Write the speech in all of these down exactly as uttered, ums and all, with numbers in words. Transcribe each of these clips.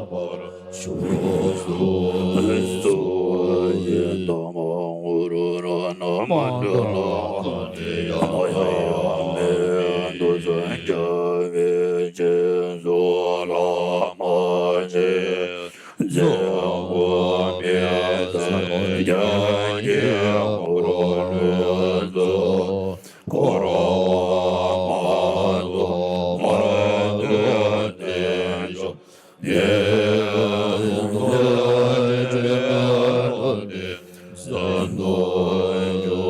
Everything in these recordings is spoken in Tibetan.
པར་ཞུ་གསོལ། ཡི་དམ་དབུ་རུ་ར་ན་མ་ཏི་ལ་ཡ་ཡ་མེ་དུ་སུ་རྒྱལ་བའི་རྗེས་སུ་བླ་མ་ཆེ། ཛཿ་ཧུ་མི་ཛ་རྒྱ་གི་འཁོར་ལོས་སྩོགས། འཁོར་བ་མ་དོ་མ་དོ་དེ་ཞོག་ཡེ་དོ་ཏྲེ་དོ་ཏེ་སན་དོ་ཡོ་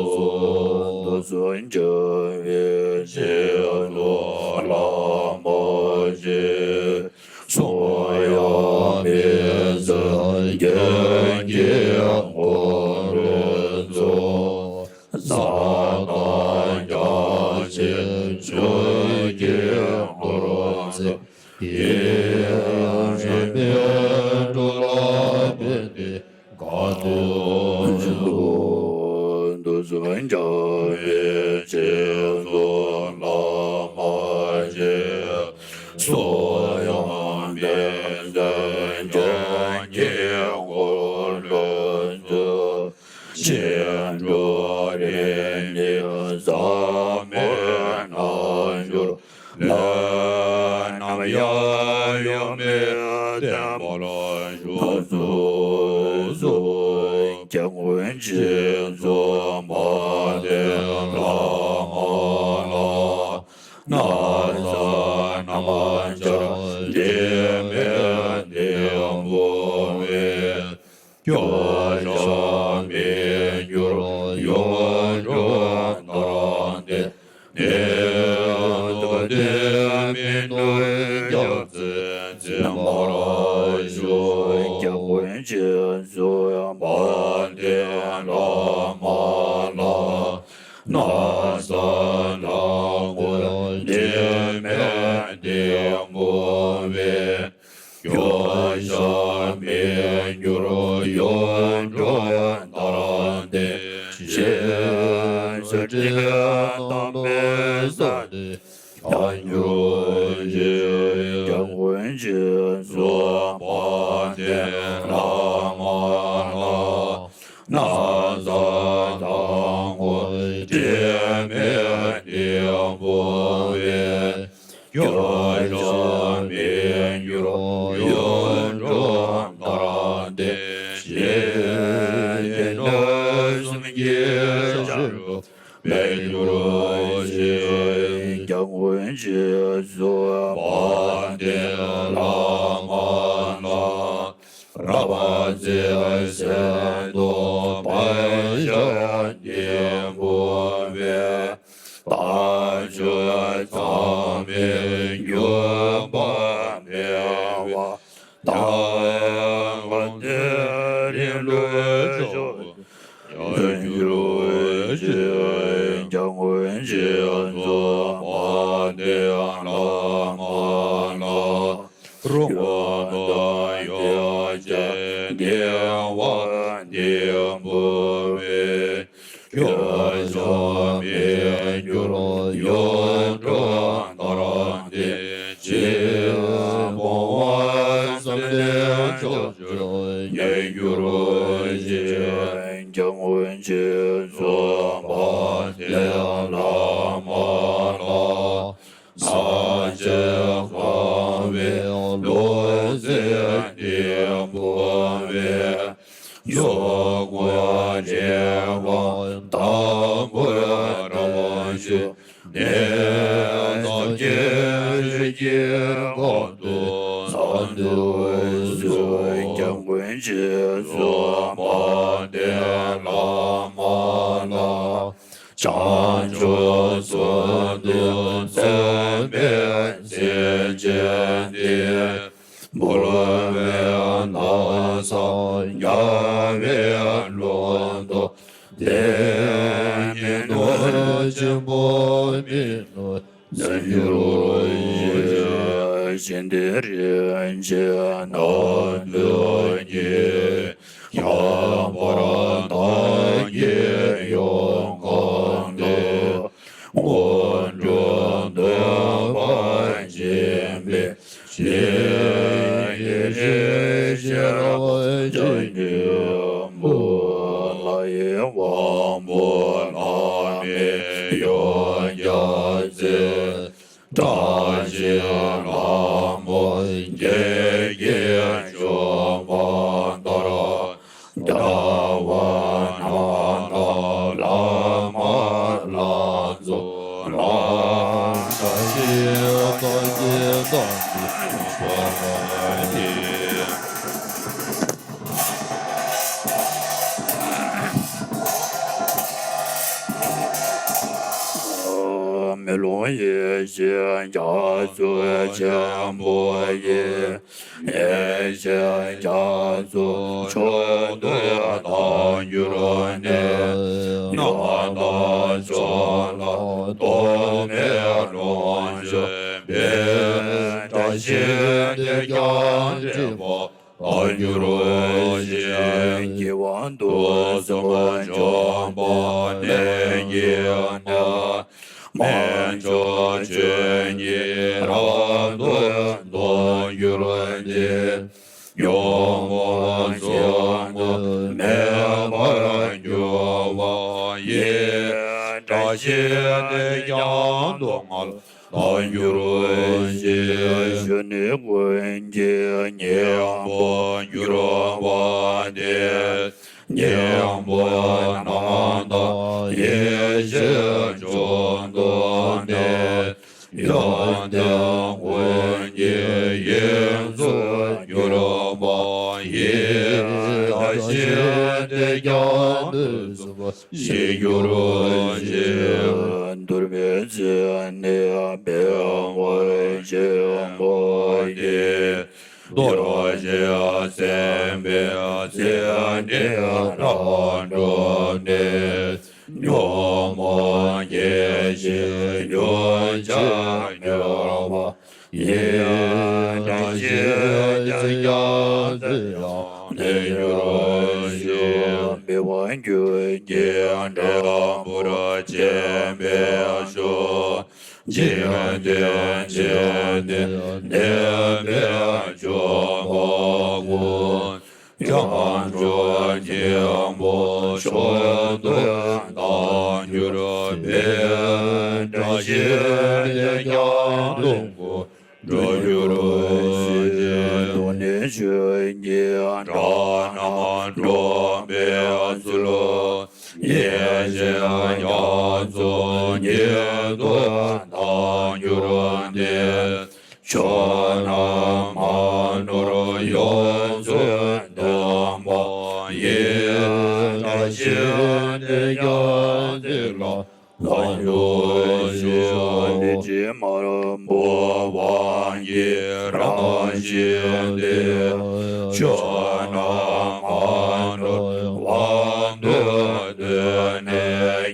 དོ་སུ་འཇའ་བའི་ཞལ་ལོ་བླ་མ་ཆེ། སོ་ཡ་མི་ཟ་རྒྱ་གི་འཁོར་ལོས་སྩོགས། ས་དང་རྒྱ་ཆེ་ཆོས་ཀྱི་འཁོར་ཚེ། ཡེ་ཤེས་མི་འགྲོ་ལ་ཕན་བདེ་ག་དུས་འབྱུང་། དུ་སུ་འཇའ་བའི་རྗེས་སུ་བླ་མ་ཆེ། སོ་ཡ་མི་ཟ་རྒྱ་གི་འཁོར་ལོས་སྩོགས། ཕྱིན་དྲུག་རིམ་གཉིས་ཟབ་མོའི་རྣལ་འབྱོར་ལས། རྣམ་གཡེང་ཡོད་མེད་བརྟན་པར་བཞུགས་སུ་གསོལ། སྐྱབས་མགོན་རྗེས་སུ་མ་བསྟེན་བླ་མ་ལ། ན་ཚ་སྣ་མང་ཆར་འབྲལ་མེད་བརྟན་པོ་བས། སྐྱོ་ཤས་མི་འགྱུར་ཡོངས་གྲོལ་ལྟར་བརྟན། ནད་དུག་དེ་མི་ནུས་སྐྱབས་སུ་མཆི་བར་ཤོག་སྐྱབས་མགོན་རྗེས་སུ་མ་བསྟེན་བླ་མ་ལ། ན་ཚ་སྣ་མང་འབྲལ་མེད་བརྟན་པོ་བས། སྐྱོ་ཤས་མི་འགྱུར་ཡོངས་གྲོལ་ལྟར་བརྟན། ཞེས་བརྗོད་བྲལ་དམ་པའི་ས་དེར་ཁྱབ་གྱུར་ཅིག་སྐྱབས་མགོན་རྗེས་སུ་མ་བསྟེན་བླ་མ་ལ། ན་ཚ་སྣ་མང་འབྲལ་མེད་བརྟན་པོ་བས། སྐྱོ་ཤས་མི་འགྱུར་ཡོངས་གྲོལ་ལྟར་བརྟན། ཞེས་སྡེ་སྣོད་གསུམ་གྱི་ཆར་ཆུ་འབེབས་གྱུར་ཅིག་སྐྱབས་མགོན་རྗེས་སུ་མ་བསྟེན་བླ་མ་ལ། རབ་བརྩེགས་གསེར་མདོག་པད་ཞགས་སྙིང་པོ་བས། དལ་འབྱོར་མཚམས་མེད་འགྱུར་བ་མེད་པ། ད་ལྟ་དེ་རིང་ལུས་སྤྱོད་ཡོངས་གྱུར་ཅིག་སྐྱབས་མགོན་རྗེས་སུ་མ་བསྟེན་བླ་མ་ལ། རོ་དང་ཡོ་བྱད་བདེ་བ་བརྟན་པོ་བས། སྐྱོ་ཤས་མི་འགྱུར་ཡོངས་གྲོལ་ལྟར་བརྟན། ཕྱིར་འབུམ་པ་བསམ་གཏན་མཆོག་སྤྱོད་ཡོངས་གྱུར་ཅིག་སྐྱབས་མགོན་རྗེས་སུ་མ་བསྟེན་བླ་མ་ལ། ཚར་གཅོད་དཀའ་བའི་ལོ་ཚོད་བརྟན་པོ་བས། སྲོག་འགོ་བསྐྲད་པ་དང་པོའི་རང་བཞིན་ནད་ཚབས་ཆེན་ཞིག་གི་ཁོངས་སུ་ཚང་དུས་སུ་སྐྱབས་མགོན་རྗེས་སུ་མ་བསྟེན་བླ་མ་ལ། བྱང་ཆུབ་སེམས་མདོ་མཚན་མེད་བརྩེ་ཆེན་ཏེ། འབུལ་བའི་ན་བཟའ་རྒྱལ་བའི་ལུང་སྟོན་ཏེ། སྙིང་ནོར་ཆེན་པོ་མི་ནུབ་མཛད་གྱུར་ཅིག་གཞན་དོན་རིན་ཆེན་སྣ་བདུན་གྱིས། ཁྱད་པར་བདག་གི་ཡོངས་གང་དུ། དངོས་གྲུབ་འདོད་པ་སྦྱིན་པའི་ཞིང་གི་རི་ ཤེས་རབ་ཀྱི་སྙིང་པོ། ལྷ་ཡི་དབང་པོ་བླ་མེད་ཡང་རྒྱལ་མཚན། བཀྲ་ཤིས་ལྷ་མོ་བརྒྱད་ཀྱིས་བྱོན་པ་ལྟར། རྒྱལ་བ་རྣམ་དག་བླ་མ་ལྷ་མཛོད་ལ། བཀྲ་ཤིས་རྟགས་བརྒྱད་དང་བཅས་པ་ཡིས། མེ་ལོང་ཡེ་ཤེས་རྒྱ་མཚོ་ཆེན་པོ་ཡིས། ཡེ་ཤེས་རྒྱ་མཚོ་མཆོག་ཏུ་བལྟ་འགྱུར་ནས། ཡང་དག་མཆོག་ལ་ཐོགས་མེད་དྲངས་བཞུགས་པའི། བཀྲ་ཤིས་དེས་ཀྱང་དྲེགས་པ་བཏང་འགྱུར་ཞིང་། སྐྱེ་བ་དུས་གསུམ་འཇོམས་པ་ནད་ཀྱི་མནར། སྨན་མཆོག་ཆོས་ཉིད་རབ་ཏུ་འཐོབ་འགྱུར་ཏེ། ཉོན་མོངས་ཟག་བཅས་མེད་པར་འགྱུར་བ་ཡི། བཀྲ་ཤིས་དེས་ཀྱང་སྡུག་བསྔལ་བཏང་འགྱུར་ཞིང་། གཞོན་ནུ་ཀུན་གྱི་སྙིང་པོར་གྱུར་པ་དེས། སྙིང་པོ་རྣམ་དག་ཡེ་ཤེས་མཆོག་ཏུ་གནས། ཡོན་ཏན་ཀུན་གྱི་དབྱིངས་སུ་གྱུར་པ་ཡི། བཀྲ་ཤིས་དེས་ཀྱང་དུས་གསུམ་བཞད་གྱུར་ཅིག། གདོལ་པའི་རྩེ་ནས་བེའུ་ཆེན་པོ་ཡིས། གདོལ་ཕྱིར་སེམས་དཔའི་རྩེ་ནས་རབ་བསྒྲོལ་ནས། ཉོན་མོངས་སྐྱེ་ཤི་རྒྱུན་ཆད་གྱུར་པ་ཡི། བཀྲ་ཤིས་དེས་ཀྱང་ཚེ་ཡང་བརྟན་གྱུར་ཅིག། སྦས་པ་རྒྱུད་ཀྱི་འབྲས་བུར་བྱིན་པའི་མཆོག་འཇིག་རྟེན་ཆེན་ཏེ་འདས་པའི་སྤྱོད་པ་ཀུན། བྱང་ཆུབ་སྙིང་པོ་མཆོག་ཏུ་བལྟ་འགྱུར་བའི། བཀྲ་ཤིས་དེས་ཀྱང་སྡུག་ཀུན་འགྲོ་འགྱུར་ཞིང་། སྡུག་བསྔལ་ཆོས་ཀྱི་དགྲ་རྣམས་འགྲོགས་པའི་ཚུལ། ཡེ་ཤེས་རྒྱ་མཚོ་ཉིད་དུ་བལྟ་འགྱུར་ཏེ། ཕྱོགས་རྣམས་མ་ནོར་ཡོངས་སུ་ལྡན་པ་ཡི། བཀྲ་ཤིས་དེས་ཀྱང་ཚེ་ལ་ལྷུང་འགྱུར་ཞིང་། ལས་ཀྱི་དམར་པོ་དབང་གི་རང་བཞིན་ཏེ། ཕྱོགས་རྣམས་མ་ནོར་དབང་དུ་བསྡུས་ནས་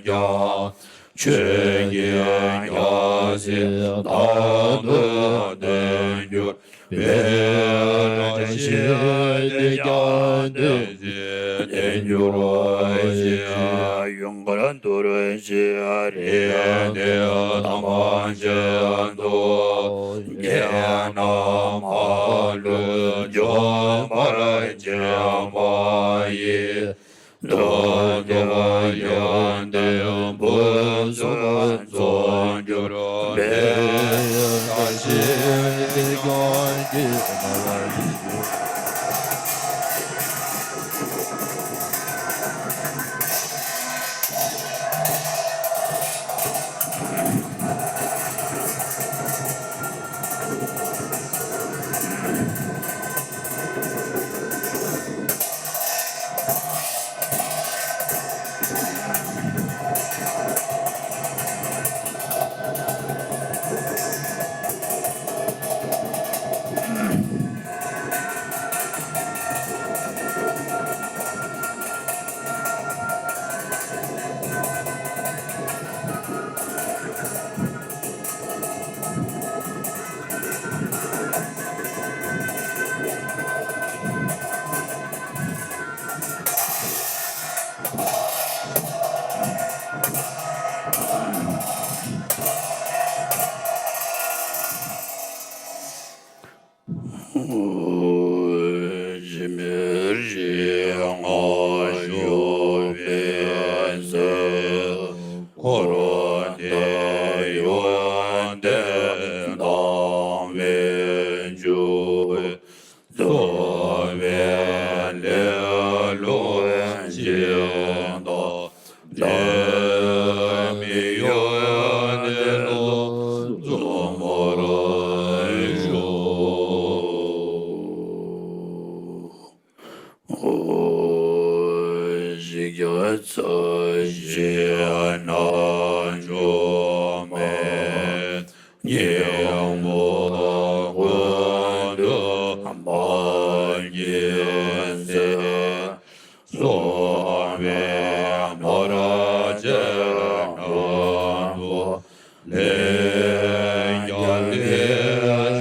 ཀྱང་། ཆོས་ཀྱི་རྒྱལ་སྲིད་དང་དུ་ལྡན་གྱུར་པའི། བཀྲ་ཤིས་དེས་ཀྱང་བདེ་གཤེགས་བརྟན་གྱུར་ཅིག། ཡུངས་ཀར་གདུལ་བྱའི་རིགས་དྲན་དང་བཅས་ཏེ། བགེགས་རྣམས་མ་ལུས་འཇོམས་པར་བྱེད་པ་ཡི། མདོར་བསྡུས་ཡོན་ཏན་ཕུན་སུམ་ཚོགས་གྱུར་པའི། བཀྲ་ཤིས་དེས་ཀྱང་དགེ་བའི་ ཨོ་ཤི་ཀྱ་ཚ་ཞེ་ན་ཇོ་མེ་ཉེ་མོ་ཀུན་ཏུ་མ་སྐྱེས་ཟེར། སོ་བའི་མོ་ར་ཅེ་ན་བོ། ལས་རྒྱལ་ལས་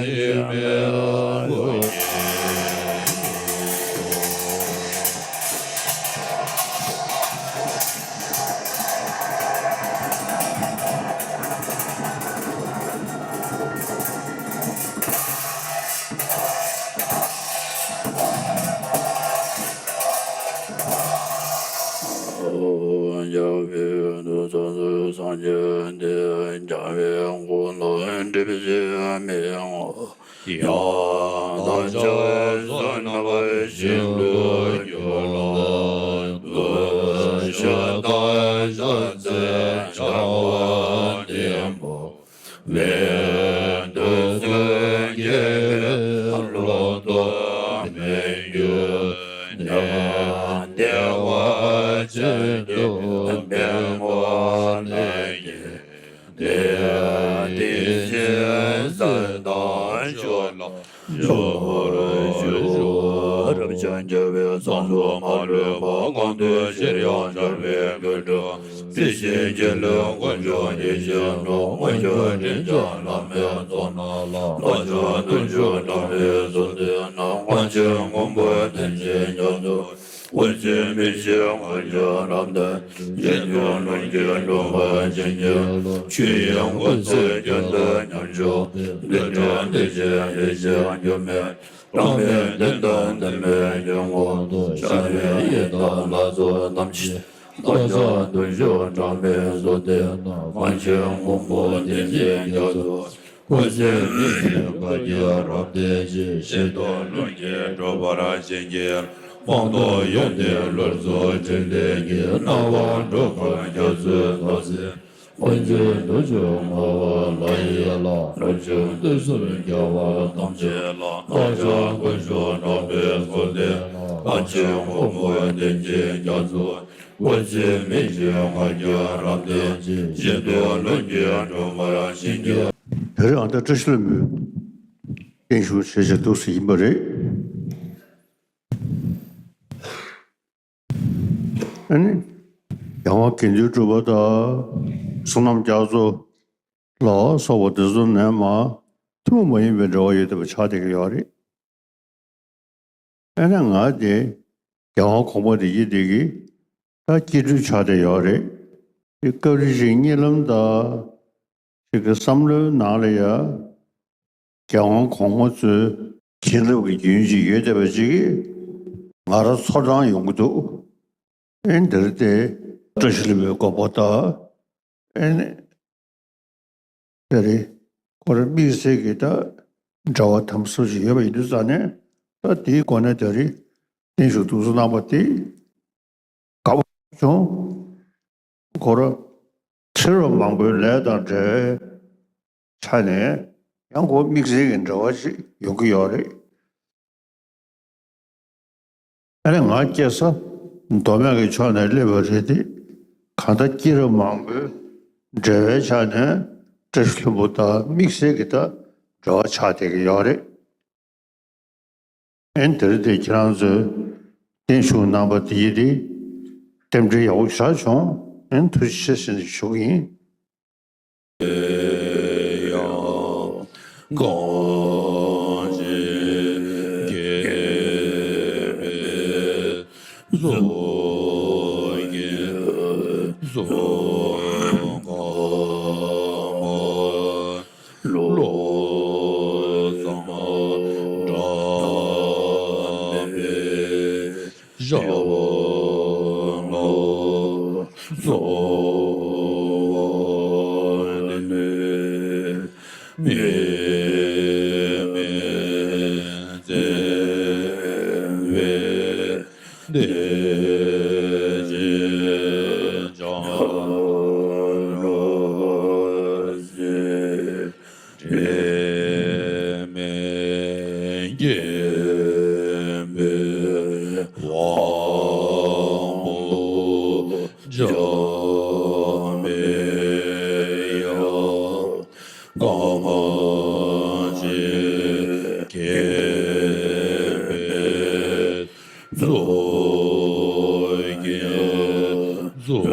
ཞི་མི་ལོ། ཨོ་རྒྱལ་བའི་དུས་སུ་སངས་རྒྱས་འདི། རྒྱལ་བའི་དགུང་ལོ་སྒྲིབ་བྱེད་མི་ཡོང་། ཡང་དག་ཅག་བཟོད་རྣམ་པར་ཤིན་ཏུ་སྐྱོ་ལ། བསྟོད་ཕྱིར་བདག་ཅག་ཚེ་འཆར་བ་བདེན་པ། བའི་དུས་སུ་དགེ་བའི་བློ་ལྡོག་མི་འགྱུར་ནས། བདེ་བ་ཅན་དུ་འཕེལ་བ་ལས་ཀྱི་དེ་དེ་བཞིན་གསལ་དག་ཤོག་ལ། ཤོག་ཤོག་རབ་འབྱམས་རྒྱལ་བའི་གསང་གསུམ་མ་ལུས་པ། གང་འདུལ་ཕྱིར་ཡང་སྦྱར་བའི་སྐུ་ཕྲེང་། སྲིད་ཞིའི་སྐྱེ་ལས་དཀོན་མཆོག་ཉིད་བཞིན་ནོ། དཀོན་མཆོག་དྲིན་ཅན་བླ་མའི་ཚོགས་རྣམས་ལ། ལྷ་ཚོགས་གདུང་ཕྱུག་དང་ལྷའི་ཚོགས་སྡེ་རྣམས། དཀོན་ཆེན་མགོན་པོ་དེ་བཞིན་རྒྱ་མཚོ། དབུ་རྩེ་མི་ཕྱེད་དཀོན་མཆོག་རབ་བརྟན། ཞི་མཐུན་ལྷུན་གྱིས་འགྲོ་བར་བྱིན་གྱིས་རློབས། ཆོས་དབྱིངས་དབུ་རྩེ་རྒྱན་དུ་མཉམ་བཞུགས། བདུད་དགྲ་བདུད་བཞིའི་ཡེ་ཤེས་འགྱུར་མེད། བླ་མའི་བསྟན་དང་བསྟན་པའི་ཡོན་ཀོང་། ཤར་བའི་ཡི་དམ་ལྷ་ཚོགས་ཐམས་ཅད། བདག་ཅག་གདུང་ཕྱུག་གྲངས་མེད་བསུ་སྟེ། དཀོན་མཆོག་མགོན་པོ་དེ་བཞིན་རྒྱ་མཚོ། དབུ་རྩེ་མི་ཕྱེད་བཀའ་རྒྱས་རབ་བརྟན་ཅིང་། ཞི་མཐུན་ལྷུན་གྱིས་འགྲོ་བར་བྱིན་གྱིས། དབང་ཐོབ་ཡོན་ཏན་བློ་རྫོགས་ཕྲིན་ལས་ཀྱིས། སྣང་བ་འགྲོ་ཀུན་རྒྱ་མཚོའི་རྡོ་རྗེ། དཀོན་མཆོག་གདུང་ཕྱུག་ངག་དབང་ལྷ་ཡི་ལྷ། ལྷོ་ཕྱོགས་དུས་གསུམ་རྒྱལ་བ་ཐམས་ཅད་ལ། བདག་ཅག་དཀོན་མཆོག་གྲངས་མེད་བསུ་སྟེ། དཀོན་མཆོག་མགོན་པོ་དེ་བཞིན་རྒྱ་མཚོ། དབུ་རྩེ་མི་ཕྱེད་བཀའ་རྒྱས་རབ་བརྟན་ཅིང་། ཞི་མཐུན་ལྷུན་གྱིས་འགྲོ་བར་བྱིན་གྱིས། དེ་རིང་ཨ་ད་བཀྲ་ཤིས་ལྷུན་པོའི་བརྟན་བཞུགས་བྱེད་བྱེད་འདུག་སེ་ཡིན་པ་རེད། ཨ་ནི། རྒྱལ་བ་དགེ་འདུན་གྲུབ་པ་དང་། བསོད་ནམས་རྒྱ་མཚོ་ལ་སོགས་པ་དེ་ཚོ་ནས་མར་ཐུན་མོང་མ་ཡིན་པའི་འབྲེལ་བ་ཡོད་བསྡད་པ་ཆགས་བསྡད་ཀྱི་ཡོད་རེད། ཨ་ནི་ང་དེ་རྒྱལ་བ་གོང་མ་དེ་ཡིན་བསྡད་ཀྱི། ད་སྐྱེ་སྤྲུལ་ཆགས་བསྡད་ཡོད་རེད། དེ་སྐབས་རེ་ཞིག་གཉིད་ལམ་དང་། ཞིག་གི་བསམ་བློའི་ནང་ལ་ཡ། རྒྱལ་དབང་གོང་མ་ཚོའི་བྱིན་རླབས་ཀྱི་རྒྱུན་ཅིག་ཡོད་བསྡད་པ་ཅིག་གིས་ང་རང་ཚོར་སྣང་ཡོང་གི་འདུག་ཨེ་འདིར་དེ་བཀྲ་ཤིས་ལྷུན་པོའི་དགོངས་པ་དང་། ཨེ་ནི་དེ་རེད། ཁོ་རང་དམིགས་བསལ་གྱི་ད་འབྲེལ་བ་དམ་ཟབ་ཅིག་ཡོད་པ་ཡིན་དུས་ཙང་ནས། ད་དེའི་སྒོ་ནས་དེ་རེད། བརྟན་བཞུགས་འདུག་སེ་གནང་པ་དེ་དགའ་པོ་བྱུང་། ཁོ་རང་ཕྱི་རབས་མང་པོའི་ལས་དང་འབྲེལ་བའི་ཆ་ནས་ཡང་ཁོ་དམིགས་བསལ་གྱི་འབྲེལ་བ་ཞིག་ཡོང་གི་ཡོད་རེད། ཨ་ནི་ང་སྐྱེས་ས་མདོ་སྨད་ཀྱི་ཕྱོགས་ནས་སླེབས་པ་རེད་དེ། གང་ལྟར་སྐྱེས་རབས་མང་པོའི་འབྲེལ་བའི་ཆ་ནས་བཀྲ་ཤིས་ལྷུན་པོ་དང་དམིགས་བསལ་གྱི་ད་འབྲེལ་བ་ཆགས་བསྡད་ཀྱི་ཡོད་རེད། ཨེ་འདིར་དེ་ཁྱེད་རང་ཚོས་བརྟན་བཞུགས་གནང་པ་དེ་ཡིན་ཏེ། རྟེན་འབྲེལ་ཡག་པོ་ཞེ་དྲག་བྱུང་། ཨེ་ཐུགས་རྗེ་ཆེ་ཟེར་ནས་ཞུ་གི་ཡིན། ཡང་གང་ཞིག་དགེ་བའི་གཟུགས་ཀྱི་གཟུགས་ཀ་མ་བློ་བཟང་དྲང་བའི་ཞབས་ལ་གསོལ་བ་འདེབས། དམིགས་མེད་བརྩེ་བའི་བདེ་ཆེན་བྱང་སྲིད། དྲི་མེད་རྒྱལ་པོའི་ དབང་པོ་འཇོམས་པའི་ཡང་། གང་ཞིག་བསྐྱེད་པའི་ཚོགས་ཀྱི་རྫོགས་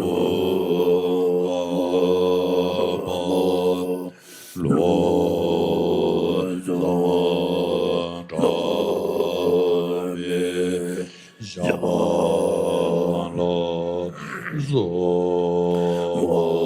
པ་བློ་བཟང་གྲགས་པའི་ཞབས་ལ་གསོལ་བ།